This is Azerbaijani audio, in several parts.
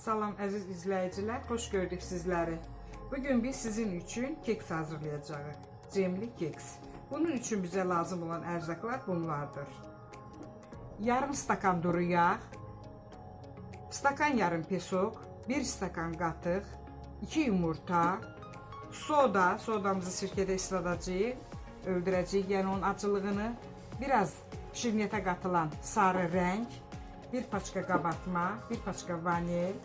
Salam əziz izləyicilər, xoş gördük sizləri. Bugün biz sizin üçün keks hazırlayacağıq. Cemli keks. Bunun üçün bizə lazım olan ərzaqlar bunlardır. Yarım stakan duru yağ, stakan yarım pesok, bir stakan qatıq, 2 yumurta, soda, sodamızı sirkədə isladacağıq, öldürəcəyik, yəni onun acılığını, biraz şirniyyata qatılan sarı rəng, bir paçka qabartma, bir paçka vanil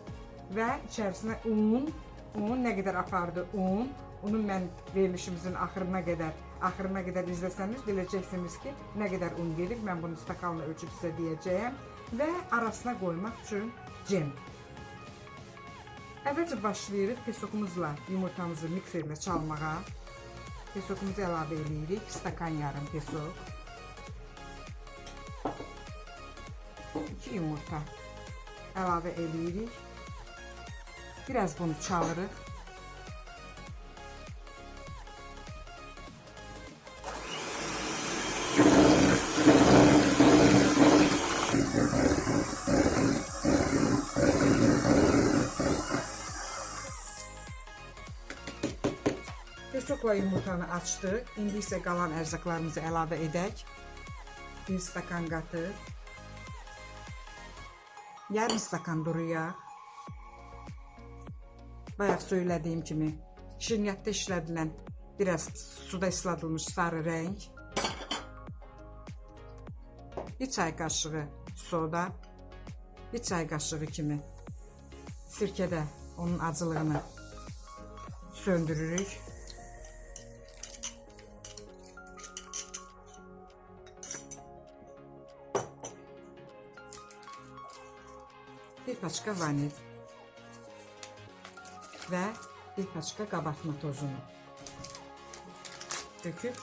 və içərisinə un, un nə qədər apardı un, onu mən verilişimizin axırına qədər izləsəniz biləcəksiniz ki, nə qədər un gedir. Mən bunu stakanla ölçüb sizə deyəcəyəm və arasına qoymaq üçün cem. Əvvəlcə başlayırıq pesokumuzla yumurtamızı mikserlə çalmağa. Pesokumuzu əlavə eləyirik. Stakan yarım pesok. 2 yumurta əlavə eləyirik. Biraz bunu çalırıq. Pesokla yumurtanı açdıq. İndi isə qalan ərzaqlarımızı əlavə edək. Bir stakan qatıq. Yarım stakan duru yağ. Bayaq söylədiyim kimi şirniyyatda işlədilən biraz suda isladılmış sarı rəng. Bir çay qaşığı soda, bir çay qaşığı kimi sirkədə onun acılığını söndürürük. Bir paçka vanil və bir paçka qabartma tozunu döküb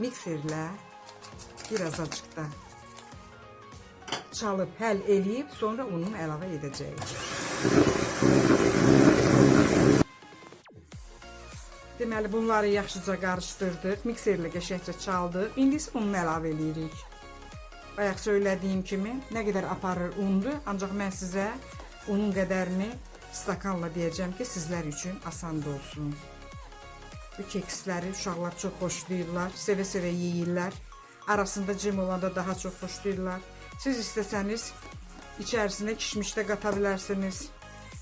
mikserlə biraz acıq da çalıb həll eləyib sonra ununu əlavə edəcəyik. Deməli bunları yaxşıca qarışdırdıq, mikserlə qəşəngcə çaldıq. İndi isə ununu əlavə eləyirik. Bayaq söylədiyim kimi nə qədər aparır undur, ancaq mən sizə unun qədərini stakanla deyəcəm ki, sizlər üçün asan da olsun. Bu keksləri uşaqlar çox xoşlayırlar, sevə-sevə yeyirlər. Arasında cem olanda daha çox xoşlayırlar. Siz istəsəniz içərisinə kişmiş də qata bilərsiniz.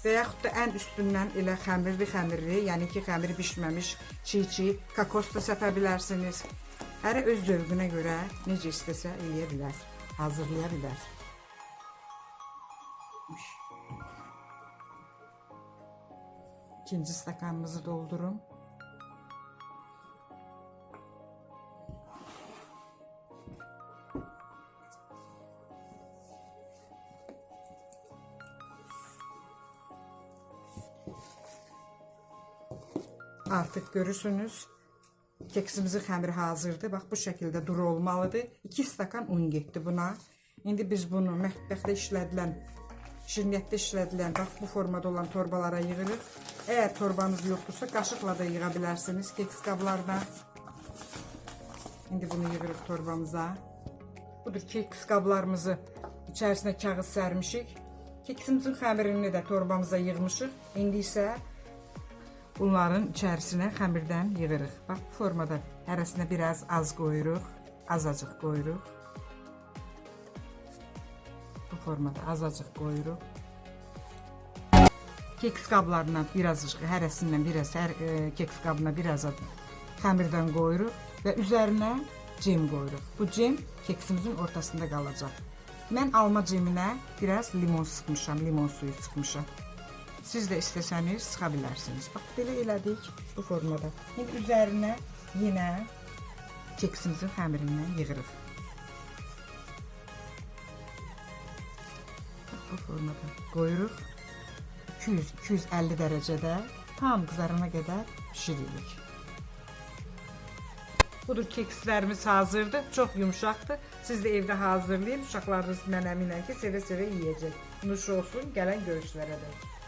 Və yaxud da ən üstündən elə xəmirli-xəmirli, yəni ki, xəmiri bişməmiş çiğ-çiğ kokos da səpə bilərsiniz. Hərə öz zövqünə görə necə istəsə eləyə bilər, hazırlaya bilər. İkinci stakanımızı doldurum. Artıq görürsünüz, keksimizin xəmiri hazırdır. Bax bu şəkildə duru olmalıdır. 2 stakan un getdi buna. İndi biz bunu mətbəxdə işlədilən, şirniyyatda işlədilən, bax bu formada olan torbalara yığırıq. Əgər torbanız yoxdursa, qaşıqla da yığa bilərsiniz keks qablarına. İndi bunu yığırıq torbamıza. Budur keks qablarımızı içərisinə kağız sərmişik. Keksimizin xəmirini də torbamıza yığmışıq. İndi isə bunların içərisinə xəmirdən yığırıq. Bax bu formada hərəsinə biraz az qoyuruq, azacıq qoyuruq. Bu formada azacıq qoyuruq. Keks qablarına birazcıq, hərəsindən biraz, hər keks qabına biraz xəmirdən qoyuruq və üzərinə cem qoyuruq. Bu cem keksimizin ortasında qalacaq. Mən alma ceminə biraz limon sıxmışam, limon suyu sıxmışam. Siz də istəsəniz sıxa bilərsiniz. Bax belə elədik bu formada. İndi üzərinə yenə keksimizin xəmirindən yığırıq. Bax bu formada qoyuruq. 200-250 dərəcədə tam qızarana qədər bişiririk. Budur kekslərimiz hazırdır. Çox yumşaqdır. Siz də evdə hazırlayın. Uşaqlarınız mən əminəm ki, sevə-sevə yeyəcək. Nuş olsun. Gələn görüşlərə dək.